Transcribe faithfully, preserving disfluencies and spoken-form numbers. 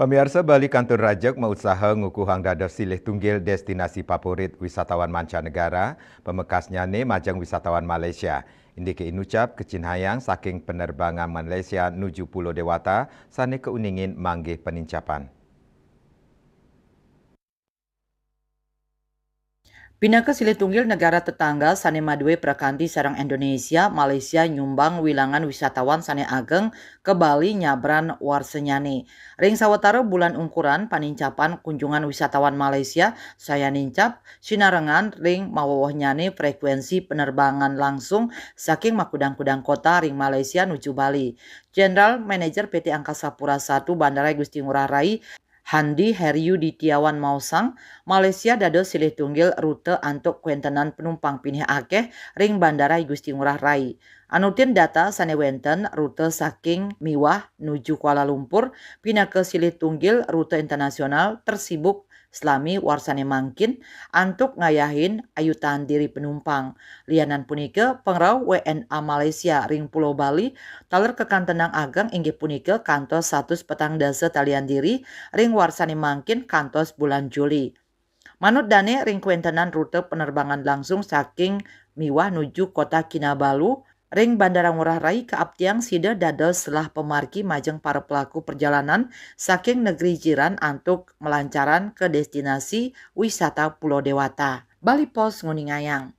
Pamiarsa, Bali kantun rajeg mausaha ngukuhang dados silih tunggil destinasi favorit wisatawan mancanegara, pamekasnyane majeng wisatawan Malaysia. Indike inucap kacinhayang saking penerbangan Malaysia nuju Pulo Dewata sane kauningin manggih panincapan. Pinaka silih tunggil negara tetangga sane madue prakanti sareng Indonesia, Malaysia nyumbang wilangan wisatawan sane ageng ka Bali nyabran warsenyane. Ring sawetara bulan ungkuran, panincapan kunjungan wisatawan Malaysia saya nincap sinarengan ring mawowohnyane frekuensi penerbangan langsung saking makudang-kudang kota ring Malaysia nuju Bali. General Manager P T Angkasa Pura satu Bandara Gusti Ngurah Rai, Handi Heriu Ditiawan maosang, Malaysia dados silih tunggil rute antuk kwentenan penumpang pinih akeh ring Bandara I Gusti Ngurah Rai. Anutin data sane wenten, rute saking miwah nuju Kuala Lumpur pinaka silih tunggil rute internasional tersibuk selami warsane mangkin antuk ngayahin ayutan diri penumpang. Lianan punika, pangrauh W N A Malaysia ring Pulo Bali taler kakantenang ageng inggih punika kantos satus petang dasa talian diri ring warsane mangkin kantos bulan Juli. Manut dane, ring kwentenan rute penerbangan langsung saking miwah nuju Kota Kinabalu, ring Bandara Ngurah Rai kaaptiang sida dados selah pamargi majeng para pelaku perjalanan saking negeri jiran antuk malancaran ka destinasi wisata Pulo Dewata. Bali Post nguningayang.